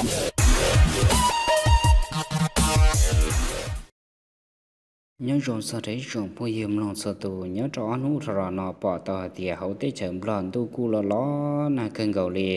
Nyob zoo txog rau ib tsoom phooj ywg mloog txhua tus, nyob rau ob hnub dhau los no pom tau hais tias hauv teb chaws Nplog ntuj kuj los los nag kawg nkaus li.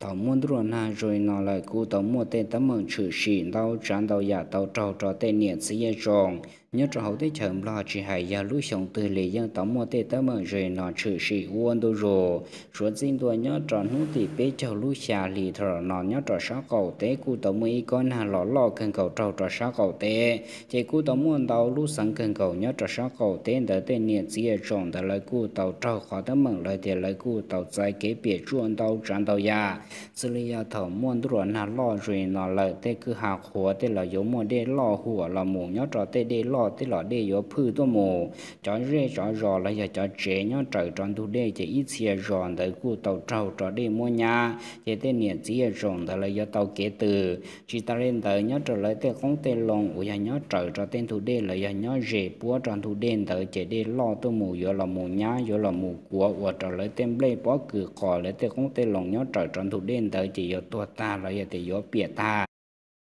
Thaum muaj ntuj los nag zoo li no lawm kuj tau muaj tej teeb meem tshwm sim ntau tsav ntau yam tau raug rau tej niam txiv yaj tsoom. Nyob rau hauv teb chaws Nplog tsis hais yog lub xyoo twg li yeej tau muaj tej teeb meem zoo li no tshwm sim ua ntu zus. Suav txij ntua nyob rau hnub tim peb caug lub xya hli dhau los no nyob rau sab qaum teb kuj tau muaj ib kob nag los loj kawg nkaus raug rau sab qaum teb, ces kuj tau muaj ntau lub xeev kawg nkaus nyob rau sab qaum teb ntawd tej niam txiv yaj tsoom ntawd lawv kuj tau raug qhov teeb meem los tias lawv kuj tau txais kev piam tsuaj ntau tsav ntau yam. Xws li yog thaum muaj ntuj los nag loj zoo li no lawm tej kwj ha qhuav tej los yuav muaj dej loj huam los mus nyob rau tej dej loj tej los dej yuav phwj tuaj mus. Cov zej cov zos los yog cov tsev nyob raws rau ntug dej ces ib txhia zos ntawd kuj tau raug rau dej muab nyab, ces tej niam txiv yaj tsoom ntawd lawv yuav tau kev tws. Tsis tas li ntawd nyob rau lawv tej qoob tej loo uas yog nyob raws rau tej ntug dej los yog nyob ze puab rau ntug dej ntawd ces dej loj tuaj mus yuav los mus nyab yuav los mus kuav ua rau lawv tej nplej pob kws qos lawv tej qoob tej loo nyob raws rau ntug dej ntawd ces yuav tuag tag los yog tias yuav piam tag.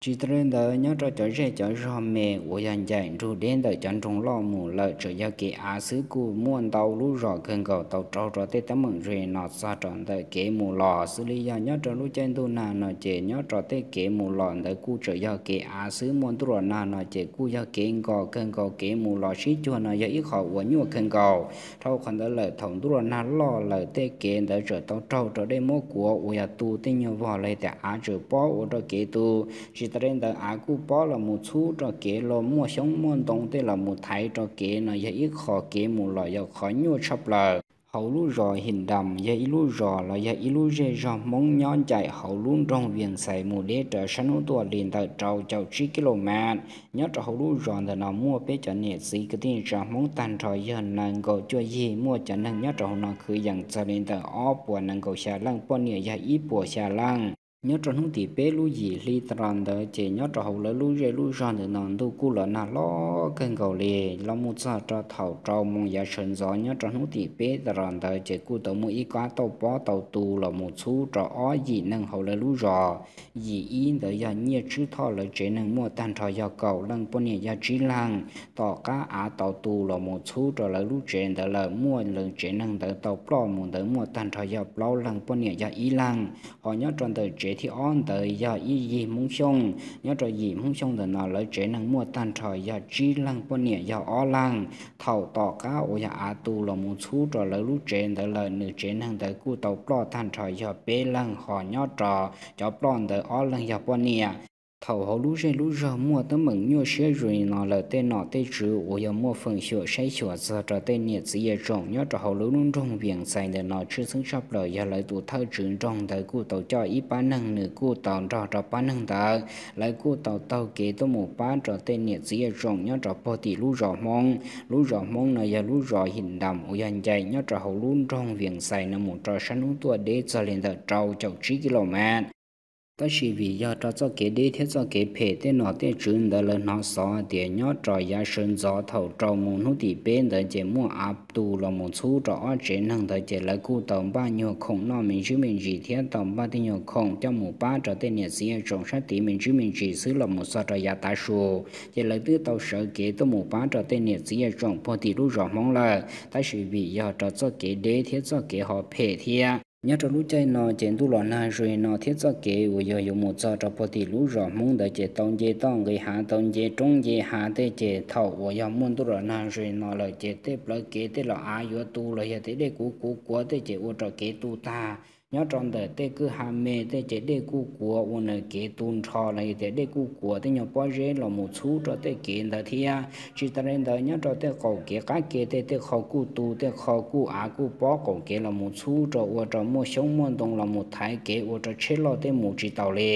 Tsis tas li ntawd nyob rau cov zej cov zog me uas yog ncaim nrug deb ntawm cov nroog loj mus lawm tseem yog kev av xwb kuj muaj ntau lub zos kawg nkaus tau raug rau tej teeb meem zoo li no txog rau ntawm kev mus los. Xws li yog nyob rau lub caij ntuj nag no ces nyob rau tej kev mus los ntawd kuj tseem yog kev av xwb, muaj ntuj los nag no ces kuj yog kev nkos kawg nkaus, kev mus los sib cuag no yog ib qho uas nyuaj kawg nkaus. Dhau qhov ntawd lawm thaum ntuj los nag loj lawm tej kev ntawd tseem tau raug rau dej muab kuav uas yog tu tej nyuag vog los tias av tseem pob ua rau kev tu. Tsis tas li ntawd av kuj pob los mus txhub rau kev los muaj xyoob muaj ntoo tej los mus thaiv rau kev no yog ib qho kev mus los yog qhov nyuaj tshaj plaws. Hauv lub zos Him Dam yog ib lub zos los yog ib lub zej zog Hmoob nyob ncaim hauv lub nroog Vias Xais mus deb rau sab hnub tuaj li ntawm rau caum tsib kis lus mev. Nyob rau hauv lub zos ntawm no muaj peb cov niam txiv kwv tij neej tsa Hmoob tag nrho yog nees nkaum cuaj yig, muaj cov neeg nyob rau hauv no kwv yees txog li ntawm ob puas nees nkaum xya leej, poj niam yog ib puas xya leej. Nyob rau hnub tim peb lub yim hli tas los ntawd ces nyob rau hauv lawv lub zej lub zog ntawm no ntuj kuj los nag loj kawg nkaus li. Los mus txog rau thaum rau moos yav sawv ntxov nyob rau hnub tim peb tas los ntawd ces kuj tau muaj ib kob tauj pob tau tu los mus txhub rau ob yim neeg hauv lawv lub zos. Yim ib ntawd yog Nyiaj Tswb Thoj lawv tsev neeg muaj tag nrho yog kaum leej, poj niam yog tsib leeg. Tom qab av tau tu los mus txhub rau lawv lub tsev ntawd lawm muaj lawv tsev neeg ntawd tau ploj mus ntawd muaj tag nrho yog plaub leeg, poj niam yog ib leeg. Ho nyob rau ntawm tsev thib ob ntawd yog ib yig Hmoob Xyooj. Nyob rau yim Hmoob Xyooj ntawm no lawv tsev neeg muaj tag nrho yog tsib leeg, poj niam yog ob leeg. Thaum tom qab uas yog av tu los mus txhub rau lawv lub tsev ntawd lawm nws tsev neeg ntawd kuj tau ploj tag nrho yog peb leeg, ho nyob rau cov ploj ntawd ob leeg yog poj niam. Thaum hauv lub zej lub zog muaj teeb meem nyuaj siab zoo li no lawm tej nom tej tswv uas yog muaj feem xyuam saib xyuas txog rau tej niam txiv yaj tsoom nyob rau hauv lub lub nroog Vias Xais ntawm no tshwj xeeb tshaj plaws yog lawv tus thawj tswv nroog ntawd kuj tau coj ib pab neeg, nws kuj tau nrog rau pab neeg ntawd, lawv kuj tau taug kev tuaj mus pab rau tej niam txiv yaj tsoom nyob rau pog tim lub zos Hmoob. Lub zos Hmoob no yog lub zos Him Dam uas yog ncaim nyob rau hauv lub nroog Vias Xais no mus rau sab hnub tuaj deb txog li ntawm rau caum tsib kis lus mev. Tab sis vim yog rau txoj kev deb thiab txoj kev phem tej nom tej tswv ntawd lawv hnov xov tias nyob rau yav sawv ntxov thaum rau moos hnub tim peb ntawd ces muaj av tu los mus txhub rau ob tsev neeg ntawd ces lawv kuj tau npaj nyuag khoom noj me ntsis me ntsis thiab tau npaj tej nyuag khoom coj mus pab rau tej niam txiv yaj tsoom sab tid me ntsis me ntsis xwb los mus txog rau yav tav su. Ces lawv twb tau sawv kev tuaj mus pab rau tej niam txiv yaj tsoom pog tim lub zos Hmoob lawm, tab sis vim yog rau txoj kev deb thiab txoj kev ho phem thiab. Nyob rau lub caij no ces ntuj los nag zoo li no thiab txoj kev uas yog yuav mus txog rau pog tim lub zos Hmoob ntawd ces tau nce toj nqis hav, tau nce roob nce hav tej ces thaum uas yog muaj ntuj los nag zoo li no lawm ces tej plawv kev tej los av yuav tu los yog tej dej kuv kuv kuav tej ces ua rau kev tu tag. Nyob rau ntawm tej kwj ha me tej ces dej kuj kuav ua nws kev tu nrho los yog tias dej kuj kuav tej nyuag pob zeb los mus txhub rau tej kev ntawd thiab. Tsis tas li ntawd nyob rau tej qaum kev qab ke tej tej qho kuj tu, tej qho kuj av kuj pob qaum kev los mus txhub rau ua rau muaj xyoob muaj ntoo los mus thaiv kev ua rau tsheb loj tej mus tsis taus li.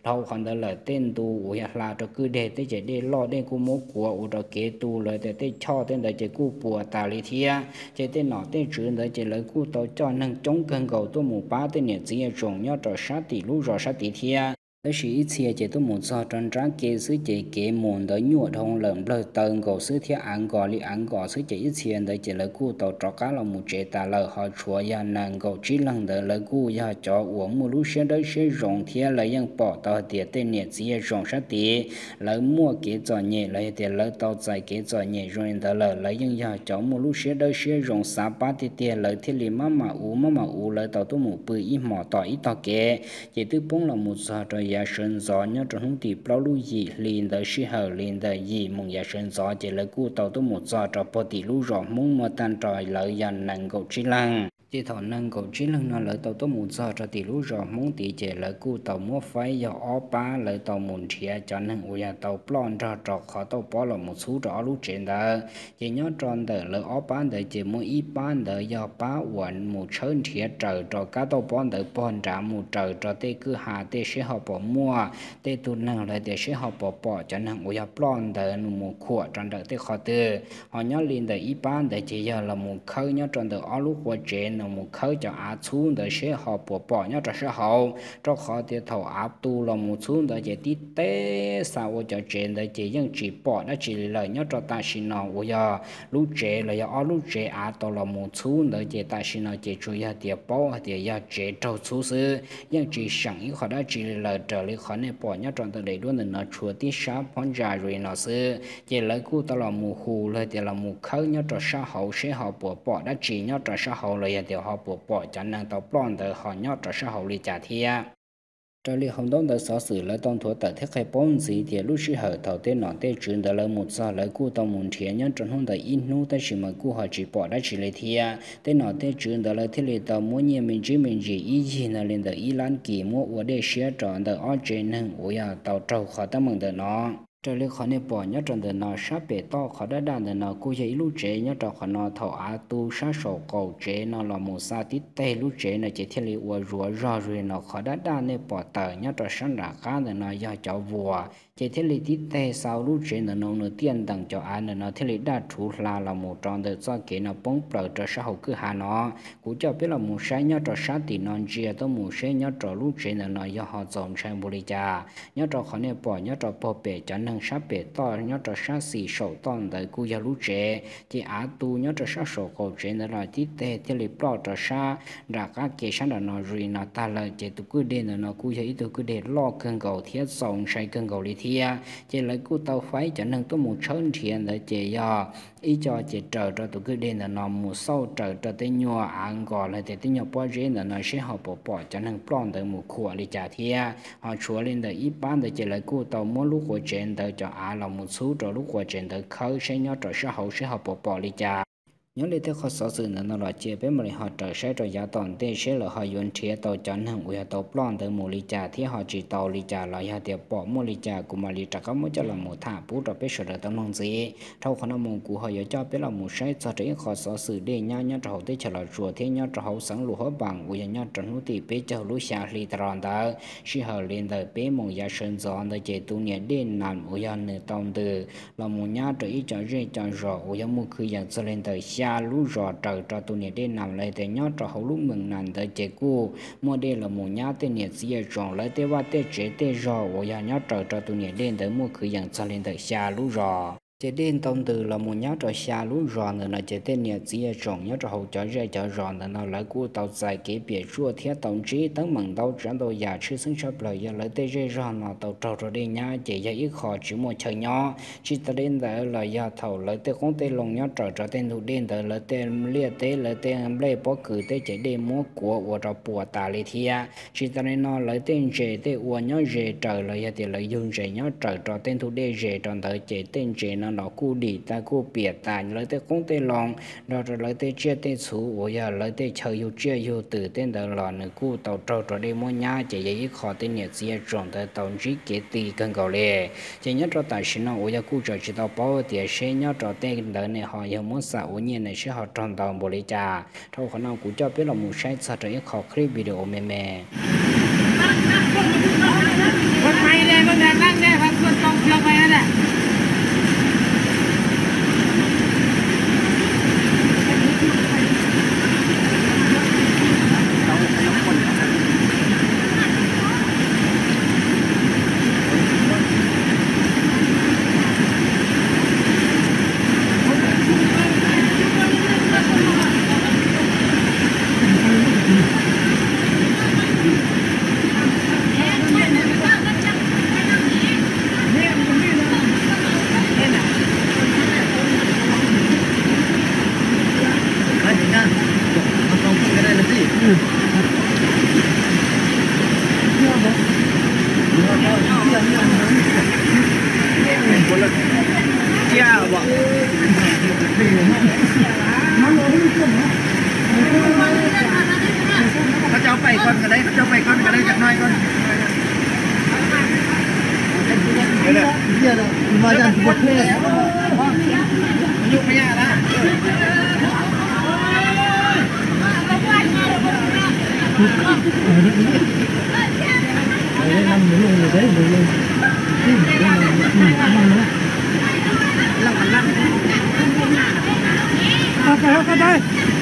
Dhau qhov ntawd lawm tej ntu uas yog hla rau kwj deg tej ces dej loj dej kuj muab kuav ua rau kev tu los tias tej choj tej ntawd ces kuj puas tas li thiab. Ces tej nom tej tswv ntawd ces lawv kuj tau coj neeg coob kawg nkaus tuaj mus pab tej niam txiv yaj tsoom nyob rau sab tim lub zos sab tid thiab. Tab sis ib txhia ces tuaj mus txog rau nrab ke xwb ces kev mus ntawd nyuaj dhau lawm, nplawg taw nkaus xwb thiab av nkos li av nkos xwb ces ib txhia ntawd ces lawv kuj tau rov qab los mus tsev tas lawm. Ho tshuav yog nees nkaum tsib leeg ntawd lawv kuj yog cov uas muaj lub siab dawb siab zoo thiab lawv yeej pom tau hais tias tej niam txiv yaj zoom sab tid lawv muaj kev txom nyem los yog tias lawv tau txais kev txom nyem zoo li ntawd lawm, lawv yeej yog cov muaj lub siab dawb siab zoo xav pab tiag tiag, lawv thiaj li maj mam uv maj mam uv lawv tau tuaj mus pw ib hmos tom ib tog kev. Ces twb poob los mus txog rau yav sawv ntxov nyob rau hnub tim plaub lub yim hli ntawd sij hawm li ntawm yim moos yav sawv ntxov ces lawv kuj tau tuaj mus txog rau pog tim lub zos Hmoob muaj tag nrho lawv yog nees nkaum tsib leeg. Ces thaum nees nkaum tsib leeg no lawv tau tuaj mus txog rau tim lub zos Hmoob tid ces lawv kuj tau muab faib yog ob pab lawv tau mus nrhiav cov neeg uas yog tau ploj nrog rau qhov tauj pob los mus txhub rau ob lub tsev ntawd. Ces nyob rau ntawm lawv ob pab ntawd ces muaj ib pab ntawd yog pab uas mus tshawb nrhiav raws rau kab tauj pob ntawd pog nrad mus raws rau tej kwj ha tej seb ho puas muaj tej tug neeg los tias seb ho puas pom cov neeg uas yog ploj ntawd mus khuam rau ntawm tej qhov twg. Ho nyob li ntawm ib pab ntawd ces yog los mus khawb nyob rau ntawm ob lub qua tsev no mus khawb cov av txhub ntawd seb ho puas pom nyob rau sab hauv, rau qhov tias thaum av tu los mus txhub ntawd ces tib teg xa ua cov tsev ntawd ces yeej tsis pom dab tsi li lawm. Nyob rau tam sim no uas yog lub tsev los yog ob lub tsev av tau los mus txhub ntawd ces tam sim no ces tsuas yog tias paub hais tias yog tsev raug txhub xwb, yeej tsis seem ib qho dab tsi li lawm. Raws li qhov nej pom nyob rau ntawm daim duab ntawm no tshuav tib sab phab ntsa zoo li no xwb. Ces lawv kuj tau los mus hu los tias los mus khawb nyob rau sab hauv seb ho puas pom dab tsi nyob rau sab hauv los yog tias ho puas pom cov neeg tau ploj ntawd ho nyob rau sab hauv li cas thiab. Raws li hauv ntaub ntawv xov xwm lawv tau nthuav tawm thiab qhia paub ntxiv tias lub sij hawm thaum tej nom tej tswv ntawd lawv mus txog lawv kuj tau mus nrhiav nyob rau hnub ntawd ib hnub tab sis mas kuj ho tsis pom dab tsi li thiab. Tej nom tej tswv ntawd lawv thiaj li tau muab nyiaj me ntsis me ntsis ib yig no li ntawm ib lab kis muab ua dej siab rau ntawm ob tsev neeg uas yog tau raug qhov teeb meem ntawm no. Raws li qhov nej pom nyob rau ntawm no sab pem toj qhov daj daj ntawm no kuj yog ib lub tsev nyob rau qhov no thaum av tu sab saum qaum tsev no los mus xa tib teg lub tsev no ces thiaj li ua zuav zog zoo li no. Qhov daj daj nej pom tawm nyob rau sab nram qab ntawm no yog cov vuas ces thiaj li tib teg xa lub tsev ntawm no nws tiaj nteem cov av ntawm no thiaj li daj rhuv hla los mus rau ntawm txoj kev no poob plaws rau sab hauv kwj ha no. Kuv coj peb los mus saib nyob rau sab tim no ntsia tuaj mus seb nyob rau lub tsev ntawm no yog ho txaus ntshai npaum li cas. Nyob rau qhov nej pom nyob rau pog pem cov neeg sab pem toj nyob rau sab xis saum toj ntawd kuj yog lub tsev ces av tu nyob rau sab saum qaum tsev ntawd los tib teg thiaj li ploj rau sab nram qab ke sab nram no zoo li no tag lawm. Ces tus kwj deg ntawm no kuj yog ib tug kwj deg loj kawg nkaus thiab txaus ntshai kawg nkaus li thiab. Ces lawv kuj tau faib cov neeg tuaj mus tshawb nrhiav ntawd ces yog ib co ces raws rau tus kwj deg ntawm no mus xauj raws rau tej nyuag av nkos los tias tej nyuag pob zeb ntawm no seb ho puas pom cov neeg ploj ntawd mus khuam li cas thiab. Ho tshuav li ntawm ib pab ntawd ces lawv kuj tau muab lub qua tsev ntawd cov av los mus txhub rau lub qua tsev ntawd khawb seb nyob rau sab hauv seb ho puas pom li cas. Nyob li tej qhov xov xwm ntawm no los cia peb mam li ho raws saib rau yav tom ntej seb lawv ho yuav nrhiav tau cov neeg uas yog tau ploj ntawd mus li cas thiab ho tsis tau li cas los yog tias pom muaj li cas kuv mam li rov qab muab coj los mus tham pub rau peb sawv daws tau mloog ntxiv. Dhau qhov no mus kuv ho yuav coj peb los mus saib txog rau ib qho xov xwm dej nyab nyob rau hauv teb chaws Los Tsuas thiab nyob rau hauv xeev Luas Huab Npaas uas yog nyob rau hnub tim peb caug lub xya hli tas los ntawd sij hawm li ntawm peb moos yav sawv ntxov ntawd ces tus niam dej nam uas yog nws tau ntws los mus nyab rau ib co zej co zos uas yog muaj kwv yees txog li ntawm xya lub zos raws rau tus niam dej nam lawv tias nyob rau hauv lub moos nam ntawd ces kuj muaj dej los mus nyab tej niam txiv yaj tsoom lawv tej vaj tej tsev tej zos uas yog nyob raws rau tus niam dej ntawd muaj kwv yees txog li ntawm xya lub zos. Ces dej ntau ntws los mus nyab rau xya lub zos ntawm no ces tej niam txiv yaj tsoom nyob rau hauv cov zej cov zos ntawm no lawv kuj tau txais kev piam tsuaj thiab tau ntsib teeb meem ntau tsav ntau yam tshwj xeeb tshaj plaws yog lawv tej zej zog no tau raug rau dej nyab ces yog ib qho tsis muaj chaw nyob. Tsis tas li ntawd los yog thaum lawv tej qoob tej loo nyob raws rau tej ntug dej ntawd lawv tej liaj teb lawv tej nplej pob kws teb ces dej muab kuav ua rau puas tas li thiab. Tsis tas li no lawv tej ntses tej ua nyob ze raws los yog tias lawv yug ntses nyob raws rau tej ntug dej ze rau ntawd ces tej ntses no los kuj dim tas kuj piam tas lawv tej qoob tej loo nrog rau lawv tej tsiaj tej txhu uas yog lawv tej chaw yug tsiaj yug twm tej ntawd los nws kuj tau raug rau dej muab nyab ces yog ib qho tej niam txiv yaj tsoom ntawd tau ntsib kev ti kawg nkaus li. Ces nyob rau tam sim no uas yog kuj tseem tsis tau paub tias seb nyob rau tej ntawd ne ho yog muab xam ua nyiaj ne seb ho raug ntau npaum li cas. Dhau qhov no kuv coj peb los mus saib txog rau ib qho clip video me me.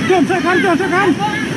Coj sawv khab, coj sawv khab.